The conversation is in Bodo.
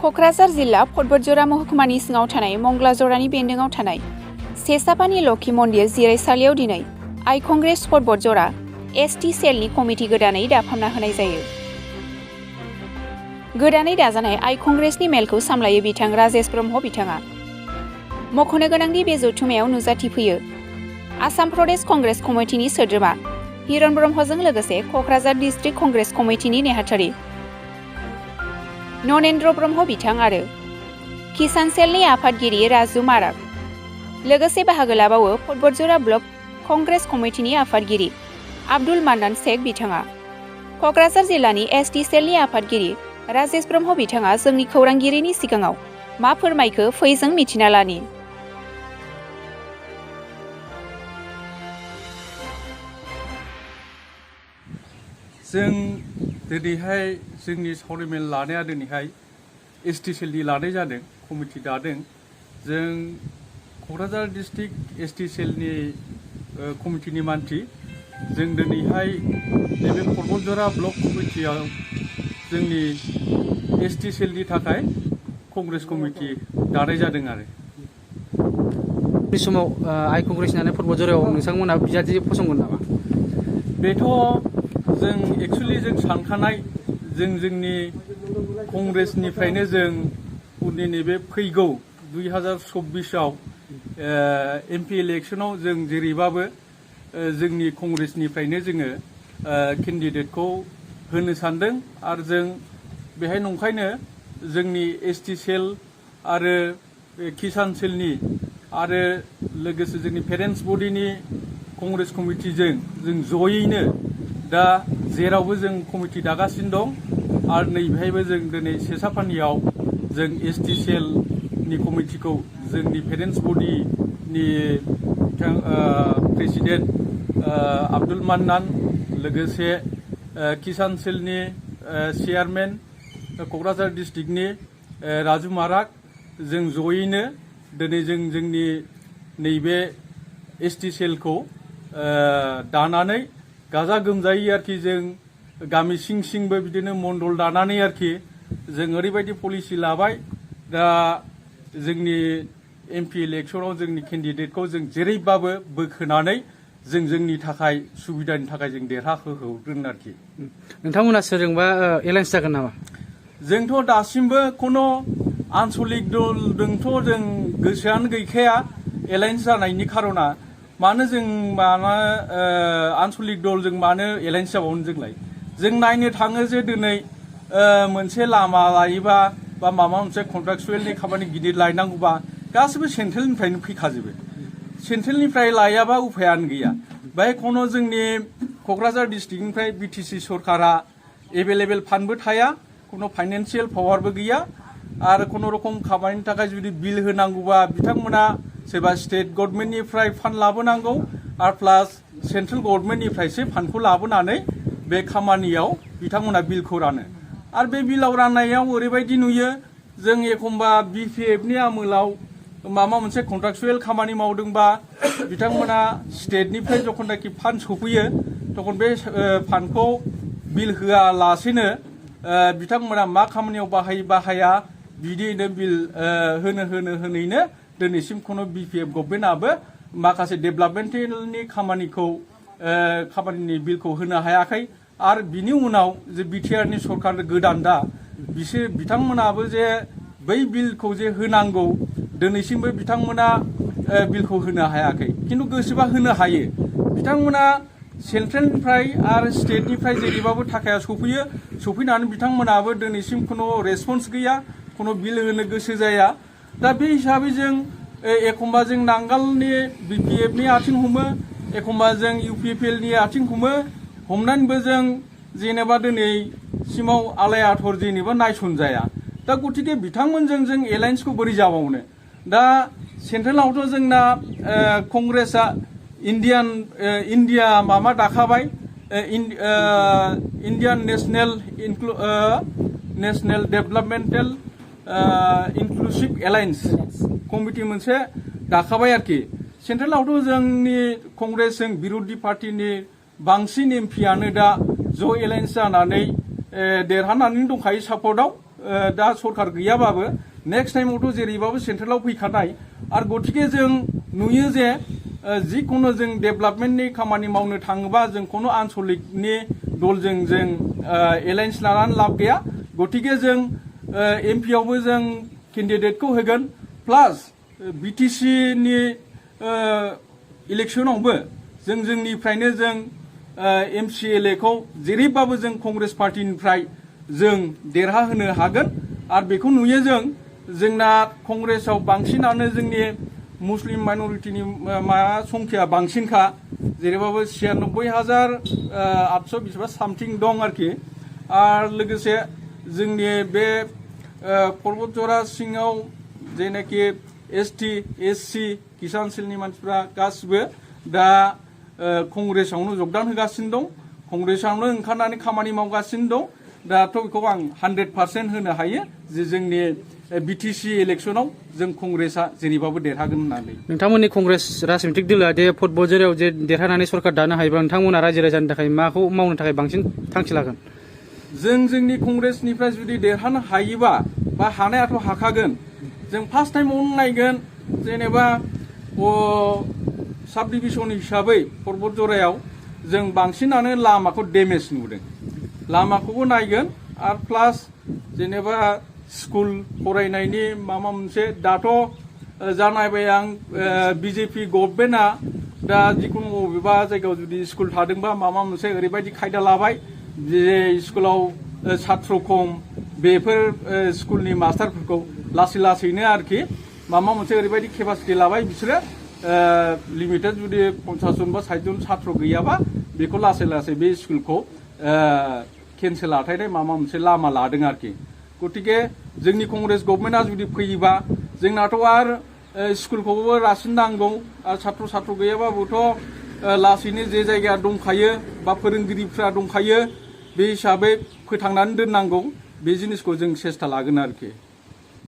क'क्राझार जिल्ला बतझर महकुमानि सिङाव थानाय मंगलाजरानि बेन्दोङाव थानाय सेसापानि लक्षी मन्दिर जिरायसालियाव दिनै आइ कंग्रेस बतझरा एसटि सेलनि कमिटि गोदानै दाफामना होनाय जायो। गोदानै दाजानाय आइ कंग्रेसनि मेलखौ सामलायो बिथां राजेश ब्रह्म बिथाङा। मख'नो गोनांदि बे जथुमायाव नुजाथिफैयो आसाम प्रदेश कंग्रेस कमिटिनि सोद्रोमा हिरन ब्रह्मजों लोगोसे क'क्राझार डिस्ट्रिक्ट कंग्रेस कमिटिनि नेहाथारि ननेन्द्र ब्रह्म बिथां आरो किसान सेलनि आफादगिरि राजु माराग। लोगोसे बाहागो लाबावो बतझर ब्लक कंग्रेस कमिटिनि आफादगिरि आब्दुल मान्नान शेख बिथाङा। क'क्राझार जिल्लानि एसटि सेलनि आफादगिरि राजेश ब्रह्म बिथाङा जोंनि खौरांगिरिनि सिगाङाव मा फोरमायखो फै जों मिथिना लानि। जों दिनैहाय जोंनि सावरायमेल लानाया दिनैहाय एसटि सेलनि लानाय जादों, कमिटि दादों। जों क'क्राझार डिस्ट्रिक्ट एसटि सेलनि कमिटिनि मानसि जों दिनैहाय नैबे बतझर ब्लक कमिटियाव जोंनि एसटि सेलनि थाखाय कंग्रेस कमिटि दानाय जादों आरो। बे समाव आइ कंग्रेसनि बतझराव नोंथांमोनहा बिजाथि फसंगोन नामा? बेथ' जों एक्सुवेलि जों सानखानाय जोंनि कंग्रेसनिफ्रायनो जों उननि नैबे फैगौ 2024आव एमपि इलेक्सनाव जों जेरैबाबो जोंनि कंग्रेसनिफ्रायनो जोङो केन्डिडेटखौ होनो सानदों आरो जों बेहाय नंखायनो जोंनि एसटि सेल आरो किसान सेलनि आरो लोगोसे जोंनि पेरेन्टस बडिनि कंग्रेस कमिटिजों जों जयैनो दा जेरावबो जों कमिटि दागासिनो दं आरो नैबेहायबो जों दिनै सेसापानियाव जों एसटि सेलनि कमिटिखौ जोंनि पेरेन्टस बडिनि प्रेसिडेन्ट आब्दुल मान्नान लोगोसे किसान सेलनि चेयारमेन क'क्राझार डिस्ट्रिक्टनि राजु माराग जों जयैनो दिनै जों जोंनि नैबे एसटि सेलखौ दानानै गाजा गोमजायै आरोखि जों गामि सिंबो बिदिनो मण्डल दानानै आरोखि जों ओरैबायदि पलिसि लाबाय दा जोंनि एमपि इलेक्सनाव जोंनि केन्डिडेटखौ जों जेरैबाबो बोखोनानै जों जोंनि थाखाय सुबिदानि थाखाय जों देरहाहोगोन आरोखि। नोंथांमोना सोरजोंबा एलायन्स जागोन नामा? जोंथ' दासिमबो खुनु आन्सलिक दलजोंथ' जों गोसोआनो गैखाया एलायन्स जानायनि खार'ना। मानो जों आन्सलिक दलजों मानो एलायन्स जाबावनो जोंलाय? जों नायनो थाङो जे दिनै मोनसे लामा लायोबा बा माबा मोनसे कन्ट्राक्चुवेलनि खामानि गिदिर लायनांगौबा गासिबो सेन्ट्रेलनिफ्रायनो फैखाजोबो। सेन्ट्रेलनिफ्राय लायाबा उफायानो गैया। बेहाय खुनु जोंनि क'क्राझार डिस्ट्रिक्टनिफ्राय बिटिसि सरकारा एभेलेबेल फान्डबो थाया, खुनु फाइनेन्सियेल पावारबो गैया आरो खुनुरखम खामानिनि थाखाय जुदि बिल होनांगौबा बिथांमोना सोरबा स्टेट गभर्नमेन्टनिफ्राय फान्ड लाबोनांगौ आरो प्लास सेन्ट्रेल गभर्नमेन्टनिफ्रायसो फान्डखौ लाबोनानै बे खामानियाव बिथांमोना बिलखौ रानो। आरो बे बिलाव राननायाव ओरैबायदि नुयो जों एखमबा बिपिएफनि आमोलाव माबा मोनसे कन्ट्राक्चुवेल खामानि मावदोंबा बिथांमोना स्टेटनिफ्राय जखननाखि फान्ड सफैयो तखन बे फान्डखौ बिल होआलासेनो बिथांमोना मा खामानियाव बाहाया बिदियैनो बिल होनैनो दिनैसिम खुनु बिपिएफ गभर्नमेन्टआबो माखासे डेभेलपमेन्टनि खामानिनि बिलखौ होनो हायाखै। आरो बिनि उनाव जे बिटिआरनि सरकार गोदान दा बिथांमोनाबो जे बै बिलखौ जे होनांगौ दिनैसिमबो बिथांमोना बिलखौ होनो हायाखै, खिन्थु गोसोबा होनो हायो। बिथांमोना सेन्ट्रेलनिफ्राय आरो स्टेटनिफ्राय जेरैबाबो थाखाया सफैनानै बिथांमोनाबो दिनैसिम खुनु रेसपन्स गैया, खुनु बिल होनो गोसो जाया। दा बे हिसाबै जों एखमबा जों नांगालनि बिपिएफनि आथिं हमो, एखमबा जों इउपिपिएलनि आथिं हमनानैबो जों जेनेबा दिनैसिमाव आलाय आथर जेनेबा नायसनजाया। दा गतिके बिथांमोनजों जों एलायन्सखौ बोरै जाबावनो? दा सेन्ट्रेलावथ' जोंना कंग्रेसआ इन्डिया माबा दाखाबाय, Indian national developmental inclusive alliance committee मोनसे दाखाबाय आरोखि। सेन्ट्रेलावथ' जोंनि कंग्रेसजों बिर'धि पार्टिनि बांसिन एमपियानो दा ज' एलायन्स जानानै देरहानानै दंखायो सापर्टआव दा सरकार गैयाबाबो नेक्स्ट टाइमावथ' जेरैबाबो सेन्ट्रेलाव फैखानाय आरो गतिके जों नुयो जे जिखुनु जों डेभेलपमेन्टनि खामानि मावनो थाङोबा जों खुनु आनसलिकनि दलजों जों एलायन्स लानानै लाब गैया गतिके जों एमपिआवबो जों केन्डिडेटखौ होगोन प्लास बिटिसि नि इलेक्सनावबो जों जोंनिफ्रायनो जों एमसिएलए खौ जेरैबाबो जों कंग्रेस पार्टिनिफ्राय जों देरहाहोनो हागोन आरो बेखौ नुयो जोंना कंग्रेसआव बांसिनानो जोंनि मुस्लिम माइनरिटिनि संख्या बांसिनखा जेरैबाबो 96,800 बिसिबा सामथिं दं आरोखि आरो लोगोसे जोंनि बे पर्बतजरा सिङाव जेनाखि एसटि एससि किसान सेलनि मानसिफ्रा गासिबो दा कंग्रेसआवनो जगदान होगासिनो दं कंग्रेसआवनो ओंखारनानै खामानि मावगासिनो दं दाथ' बेखौ आं 100% होनो हायो जे जोंनि बिटिसि इलेक्सनाव जों कंग्रेसआ जेरैबाबो देरहागोन होननानै नोंथांमोननि कंग्रेस राजनितिक दला दे फुटबलजोराव जे देरहानानै सरकार दानो हायोब्ला नोंथांमोना रायजो राजानि थाखाय माखौ मावनो थाखाय बांसिन थांखि लागोन जों जोंनि कंग्रेसनिफ्राय जुदि देरहानो हायोबा बा हानायाथ' हाखागोन जों फार्स्ट टाइमावनो नायगोन जेनेबा साब डिभिजन हिसाबै पर्बतजरायाव जों बांसिनानो लामाखौ डेमेज नुदों लामाखौबो नायगोन आरो प्लास जेनेबा स्कुल फरायनायनि माबा मोनसे दाथ' जानायबाय आं बिजेपि गभर्नमेन्टआ दा जिखुनु बबेबा जायगायाव जुदि स्कुल थादोंबा माबा मोनसे ओरैबायदि खायदा लाबाय जे स्कुलाव छात्र खम बेफोर स्कुलनि मास्टारफोरखौ लासै लासैनो आरोखि माबा मोनसे ओरैबायदि केपासिटि लाबाय बिसोरो लिमिटेड जुदि 50 जन बा 60 जन छात्र गैयाबा बेखौ लासै लासै बे स्कुलखौ केन्सेल लाथायनाय माबा मोनसे लामा लादों आरोखि गतिके जोंनि कंग्रेस गभर्नमेन्टआ जुदि फैयोबा जोंनाथ' आरो स्कुलखौबो रासिन नांगौ आरो छात्र गैयाबाबोथ' लासैनो जे जायगाया दंखायो बा फोरोंगिरिफ्रा दंखायो बे हिसाबै फोथांनानै दोननांगौ बे जिनिसखौ जों सेस्था लागोन आरोखि